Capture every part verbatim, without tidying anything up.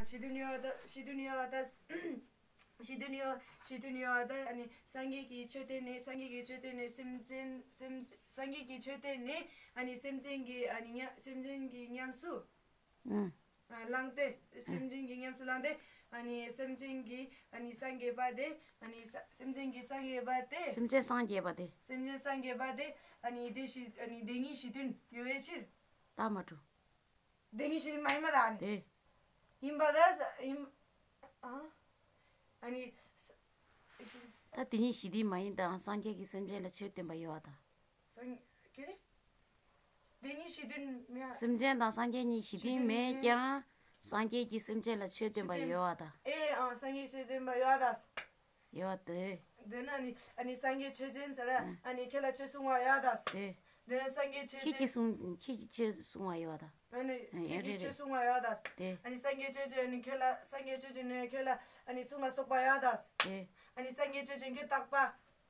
ཞི་དུལ་ཡོད་ད། ཞི་དུལ་ཡོད་ད། ཞི་དུལ་ཡོད། ཞི་དུལ་ཡོད་ད། ཨ་ནི་སངས་རྒྱས་ཀྱི་མཆོད་རྟེན་ནི། སངས་རྒྱས་ཀྱི་མཆོད་རྟེན་ནི་སེམས་ཅན། སེམས། སངས་རྒྱས་ཀྱི་མཆོད་རྟེན་ནི། ཨ་ནི་སེམས་ཅན་གྱི། ཨ་ནི་ཉ། སེམས་ཅན་གྱི་ཉམས་སུ། ཨུམ། ཨ། བླངས་ཏེ། སེམས་ཅན་གྱི་ཉམས་སུ་བླངས་ཏེ། ཨ་ནི་སེམས་ཅན་གྱི། ཨ་ནི་སངས་རྒྱས་པ་དེ། ཨ་ནི་ས། སེམས་ཅན་གྱི་སངས་རྒྱས་པ་དེ། སེམས་ཅན་སངས་རྒྱས་པ་དེ། སེམས་ཅན་སངས་རྒྱས་པ་དེ། ཨ་ནི་དེ་ཞི། ཨ་ནི་དེ་ཉིད་ཞི་དུལ་ཡོད་པའི་ཕྱིར། ད་མ་འགྲོ། དེ་ཉིད་ཞི་དུལ་མ་ཡིན་པ་དང་ནི། དེ། ཡིན་པ་དང་ས། ཡིན། ཨ། ཨ་ནི་ས། ད་དེ་ཉིད་ཞི་དུལ་མ་ཡིན་དང་སངས་རྒྱས་ཀྱིས་སེམས་ཅན་ལ་ཆོས་སྟོན་པ་ཡོད་པ་དང་། སངས། ཀྱེ་རེ། དེ་ཉིད་ཞི་དུལ་མེད། སེམས་ཅན་དང་སངས་རྒྱས་གཉིས་ཞི་དུལ་མེད་ཀྱང་། སངས་རྒྱས་ཀྱིས་སེམས་ཅན་ལ་ཆོས་སྟོན་པ་ཡོད་པ་དང་། ཨེ། ཨང་། སངས་རྒྱས་ཆོས་སྟོན་པ་ཡོད་པ་དང་། ཡོད་པ་དེ། དེ་ན་ནི། ཨ་ནི་སངས་རྒྱས་ཆོས་ཅན་ཟེར། ཨ་ནི་ཁྱེད་ལ་ཆོས་གསུང་བ་ཡོད་པ་དང་། དེ། དེ་ན་སངས་རྒྱས་ཆོས་ཅན། ཁྱེད་ཀྱིས་གསུང་། ཁྱེད་ཀྱིས་ཆོས་གསུང་བ་ཡོད་པ་དང་། ཨ་ནི་ཨེ། ཁྱེད་ཀྱིས་རེད་ཆོས་རེད། གསུང་བ་ཡོད་པ་དང་། དེ། ཨ་ནི་སངས་རྒྱས་ཆོས་ཅན་ནི་ཁྱེད་ལ། སངས་རྒྱས་ཆོས་ཅན་ནི་ཁྱེད་ལ། ཨ་ནི་གསུང་ལ་སོགས་པ་ཡོད་པ་དང་། དེ། ཨ་ནི་སངས་རྒྱས་ཆོས་ཅན་ཁྱེད་རྟག་པ་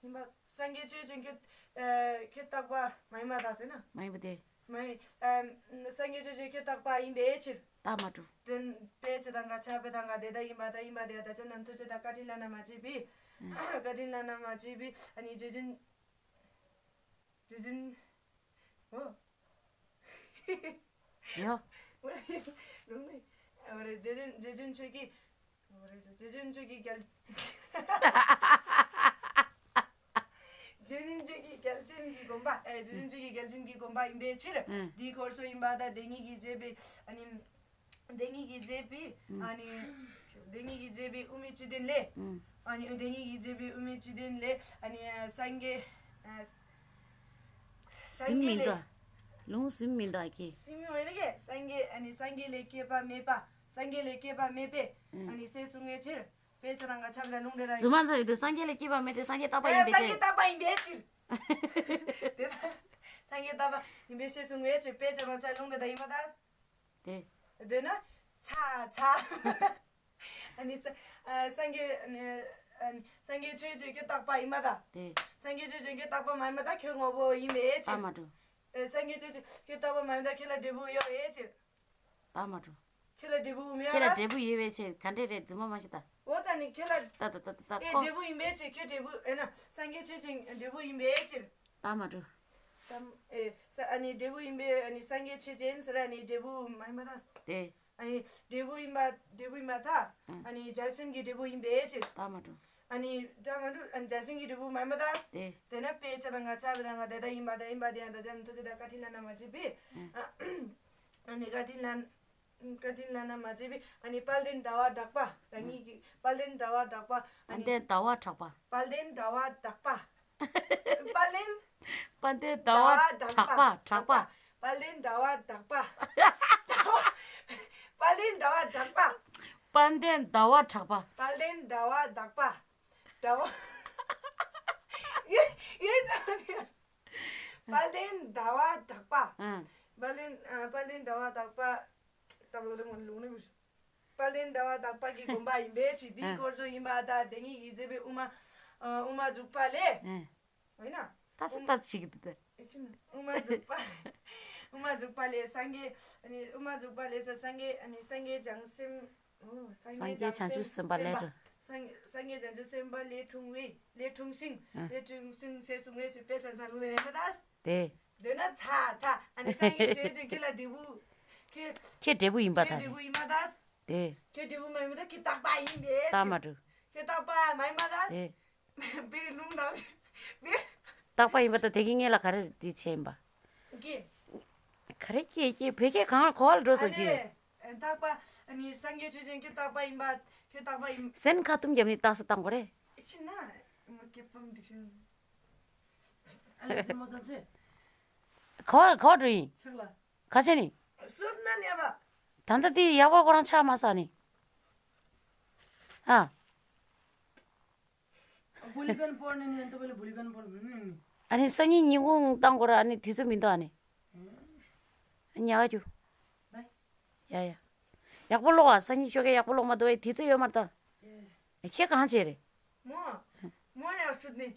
ཡིན་པ། སངས་རྒྱས་ཆོས་ཅན་ཁྱེད། ཨ། ཁྱེད་རྟག་པ་མ་ཡིན་པ་དང་ཟེར་ན། མ་ཡིན་པ་དེ། མ་ཡིན། ཨ། སངས་རྒྱས་ཆོས་ཅན་ཁྱེད་རྟག་པ་ཡིན་པའི་ཕྱིར། ད་མ་འགྲོ། དོན་དཔེ་ཅི་དང་ག་ཆ་དཔེ་དང་ག་དེ་ལྟ་ཡིན་པ་དང་། ཡིན་པ་དེ་ད་ཅི་ན་ཐུགས་རྗེ་དང་བཀའ་དྲིན་བླ་ན་མ་མཆིས་པའི། བཀའ་དྲིན་བླ་ན་མ་མཆིས་པའི། ཨ་ནི་རྗེ་བཙུན། རྗེ་བཙུན། འོ། ཡོ། རུང་ནི། འོ་རེད། རྗེ་བཙུན། རྗེ་བཙུན་ཆོས་ཀྱི། འོ་རེད། རྗེ་བཙུན་ཆོས་ཀྱི་རྒྱལ། རྗེ་བཙུན་ཆོས་ཀྱི་རྒྱལ་ཆེན་གྱི་དགོངས་པ། ཨེ། རྗེ་བཙུན་ཆོས་ཀྱི་རྒྱལ་ཆེན་གྱི་དགོངས་པ་ཡིན་པའི་ཕྱིར། ཨུམ། དེའི་འཁོར་སོགས་ཡིན་པ་དང་། དེ་ཉིད་ཀྱིས་བྱས་པའི། ཨ་ནི། དེ་ཉིད་ཀྱིས་བྱས་པའི། ཨུམ། ཨ་ནི། དེ་ཉིད་ཀྱིས་བྱས་པའི་དབུ་མའི་བཅུད་ལྡན་ལས། ཨུམ། ཨ་ནི་དེ་ཉིད་ཀྱིས་བྱས་པའི་དབུ་མའི་བཅུད་ལྡན་ལས། ཨ་ནི་སངས་རྒྱས། ཨ། སངས་རྒྱས་ལས། ཟིན་མི་འདུག་ལུང་ཟིན་མི་འདུག་ཨ་ཁྱེད། ཟིན་མི་འོས་ན་ཀྱེ། སངས་རྒྱས། ཨ་ནི་སངས་རྒྱས་ལས་སྐྱེས་པ་མེད་པ། སངས་རྒྱས་ལས་སྐྱེས་པ་མེད་པས། ཨུམ། ཨ་ནི་ཞེས་གསུངས་པའི་ཕྱིར། དཔེ་ཆ་དང་ག་ཆ་ལ་ལུང་དེ་དག་ཡིན། རྫུན་མ་ཚ་ཡོད་དུས་སངས་རྒྱས་ལས་སྐྱེས་པ་མེད་དེ། སངས་རྒྱས་རྟག་པ་ཡིན་པའི་ཕྱིར། སངས་རྒྱས་རྟག་པ་ཡིན་པའི་ཕྱིར། དེ་ལ་སངས་རྒྱས་རྟག་པ་ཡིན་པའི་ཕྱིར་གསུངས་པའི་ཕྱིར། དཔེ་ཆ་དང་ཆ་ལུང་དེ་དག་ཡིན་པ་དང་། དེ། དེ་ན་ཆ་ཆ། ཨ་ནི་ས། ཨ། སངས་རྒྱས། ཨ་ནི་སངས་རྒྱས་ཆོས་ཅན་ཁྱེད་རྟག་པ་ཡིན་པ་དང་། དེ། སངས་རྒྱས་ཆོས་ཅན་ཁྱེད་རྟག་པ་མ་ཡིན་པ་དང་། ཁྱེད་དངོས་པོ་ཡིན་པའི་ཕྱིར། ད་མ་འགྲོ། ཨ། སངས་རྒྱས་ཆོས་ཅན་ཁྱེད་རྟག་པ་མ་ཡིན་པ་དང་། ཁྱེད་ལ་འབྲས་བུ་ཡོད་པའི་ཕྱིར། ད་མ་འགྲོ། ཁྱེད་ལ་འབྲས་བུ་མེད་ཁྱེད་ལ་པ། འབྲས་བུ་ཡོད་པའི་ཕྱིར། ག་འདྲས་རེད། རྫུན་མ་མ་བཤད་ད། འོ་ད་ནི་ཁྱེད་ལ། ད་ད་ད་ད་ད་ཨེ། ཁོ། འབྲས་བུ་ཡིན་པའི་ཕྱིར། ཁྱེད་འབྲས་བུ། ཨེ་ན། སངས་རྒྱས་ཆོས་ཅན་འབྲས་བུ་ཡིན་པའི་ཕྱིར། ད་མ་འགྲོ། ད། ཨེ། ས། ཨ་ནི་འབྲས་བུ་ཡིན་པའི། ཨ་ནི་སངས་རྒྱས་ཆོས་ཅན་ཟེར། ཨ་ནི་འབྲས་བུ་མ་ཡིན་པ་ད། དེ། ཨ་ནི་འབྲས་བུ་ཡིན་པ། འབྲས་བུ་ཡིན་པ་ད། ཨ། ཨ་ནི་བྱང་སེམས་ཀྱི་འབྲས་བུ་ཡིན་པའི་ཕྱིར། ད་མ་འགྲོ། ཨ་ནི་ད་མ་འགྲོ། ཨ་ནི་བྱང་སེམས་ཀྱི་འབྲས་བུ་མ་ཡིན་པ་ད། དེ། དེ་ན་དཔེ་ཆ་དང་ག་ཆ་དཔེ་དང་ག་དེ་ལྟ་ཡིན་པ་དང་། ཡིན་པ་དེ་ཡང་ད་ཅི་ན་ཐུགས་རྗེ་དང་བཀའ་དྲིན་བླ་ན་མ་མཆིས་པའི། ཨ། ཨ་ནི་བཀའ་དྲིན་བླ། བཀའ་དྲིན་བླ་ན་མ་མཆིས་པའི། ཨ་ནི་དཔལ་ལྡན་ཟླ་བ་གྲགས་པ། རང་ཉིད་ཀྱི་དཔལ་ལྡན་ཟླ་བ་གྲགས་པ། ཨ་ནི་དཔལ་ལྡན་ཟླ་བ་གྲགས་པ། དཔལ་ལྡན་ཟླ་བ་གྲགས་པ། དཔལ་ལྡན། དཔལ་ལྡན་ཟླ་བ་གྲགས་པ། གྲགས་པ། དཔལ་ལྡན་ཟླ་བ་གྲགས་པ། དཔལ་ལྡན་ཟླ་བ་གྲགས་པ། དཔལ་ལྡན་ཟླ་བ་གྲགས་པ། དཔལ་ལྡན་ཟླ་བ་གྲགས་པ། ཟླ་བ། ཡོད་ཡོད་ད། དཔལ་ལྡན་ཟླ་བ་གྲགས་པ། ཨང་། དཔལ་ལྡན། ཨ། དཔལ་ལྡན་ཟླ་བ་གྲགས་པ། ད་ལོ་ལོ་ལུང་ནི་བུ། དཔལ་ལྡན་ཟླ་བ་གྲགས་པ་གི་དགོངས་པ་ཡིན་པའི་ཕྱིར། དེའི་ཨ། སྐོར་སོགས་ཡིན་པ་དང་། དེ་ཉིད་ཀྱིས་བྱས་པའི་དབུ་མ། ཨ། དབུ་མ་འཇུག་པ་ལས། ཨ། ཡིན་ན། ད་སུ་ད་ཅིག་འདུག་ད། ཨེ་ཅི་ན། དབུ་མ་འཇུག་པ། དབུ་མ་འཇུག་པ་ལས་སངས་རྒྱས། ཨ་ནི་དབུ་མ་འཇུག་པ་ལས་ས། སངས་རྒྱས། ཨ་ནི་སངས་རྒྱས་བྱང་སེམས། འོ། སངས་རྒྱས་བྱང་སེམས་སེམས་དཔའ་ལས་སེམས་དཔའ། སངས། སངས་རྒྱས་བྱང་སེམས་སེམས་དཔའ་ལས་འཁྲུངས་པའི། ལས་འཁྲུངས་ཤིང་། ཨ། ལས་འཁྲུངས་ཤིང་ཟེར་གསུངས་པའི་ཕྱིར། དཔེ་ཆ་ཆ་ལུང་དེ་ཡིན་པ་དང་། དེ། དེ་ན་ཆ་ཆ། ཨ་ནི་སངས་རྒྱས་ཆོས་ཅན་ཁྱེད་ལ་འབྲས་བུ། ཁྱེད། ཁྱེད་འབྲས་བུ་ཡིན་པ་ཁྱེད་དང་། འབྲས་བུ་ཡིན་པ་དང་། དེ། ཁྱེད་འབྲས་བུ་མ་ཡིན་པ་དང་། ཁྱེད་རྟག་པ་ཡིན་པའི་ཕྱིར། ད་མ་འགྲོ། ཁྱེད་རྟག་པ་མ་ཡིན་པ་དང་། དེ། བེ་ལུང་དང་བེ། རྟག་པ་ཡིན་པ་དང་། དེ་གི་སྔོན་ལ་ག་རེ་དེ་བྱས་ཡིན་པ། ཀྱེ། ག་རེ་ཀྱེ་ཀྱེ། བོད་སྐད་གང་གོ་བ་ལ་འགྲོ་སོང་ཀྱེ། ཨ་ནི་རྟག་པ། ཨ་ནི་སངས་རྒྱས་ཆོས་ཅན་ཁྱེད་རྟག་པ་ཡིན་པ། ཁྱེད་རྟག་པ་ཡིན། སེམས་ཁ་ཐུམ་བརྒྱབ་ནས་རྟགས་སུ་བཏང་དགོས་རེད། ཨེ་ཅི་ན། མ་སྐྱེས་པམ་འགྲིག་ཤིང་། ཨ་ལས་དེ་མོ་ཙམ་ཚེ། གོ་བ་གོ་བ་འགྲོ་ཡིན། ཆག་ལ། ག་ཆེ་ནི། སུ་ན་ནས་བ། ད་ལྟ་དེ་ཡག་པོ་ཁོ་རང་ཆགས་མ་ས་ནི། ཨ། བུ་ལི་པན་པོར་ནི་ནི་ཏོ་བུ་ལི་བུ་ལི་པན་པོར་ནི་ནི། ཨ་ནི་སང་ཉིན་ཉིན་གུང་བཏང་དགོས་ར། ཨ་ནི་དུས་ཚོད་མི་འདུག་ཨ་ནི། ཉལ་ག་རྒྱུ། ཡ་ཡ། ཡག་པོ་ཀློག་ཨ། སང་ཉིན་ཞོགས་ཀས་ཡག་པོ་ཀློག་མ་གཏོགས་དུས་ཚོད་ཡོད་མ་རེད་ད། ཁྱེད་གང་བྱས་རེད། མོ། མོ་ཡར་སུད་ནི།